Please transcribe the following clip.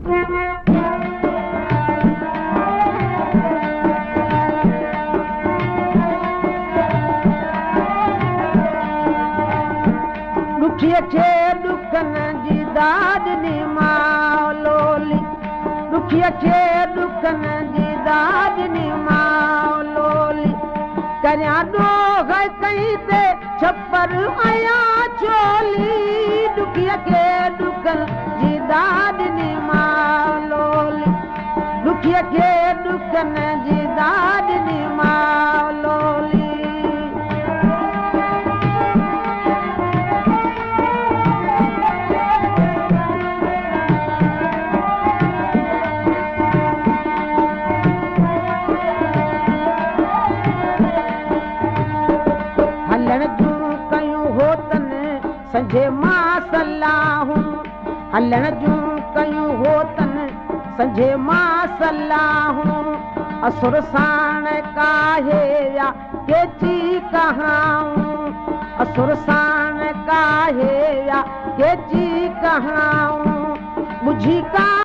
ڏکيءَ کي ڏکن جي داد ماءُ لولي، ڏکيءَ کي ڏکن جي داد ماءُ لولي. ڪريان ڏوهه ڪئي تي ڇپر آيا چولي، ڏکيءَ کي ڏکن جي داد ماءُ لولي، ڏکيءَ کي ڏکن جي داد ماءُ لولي. هلڻ جون ڪيون هوتن سنجي مان صلاحون، هلڻ جون ڪيون هوتن سنجي مان صلاحون. اسر ساڻ ڪاهي ويا ڪيچي ڪهائون، اسر ساڻ ڪاهي ويا ڪيچي ڪهائون. ٻجهي ڪا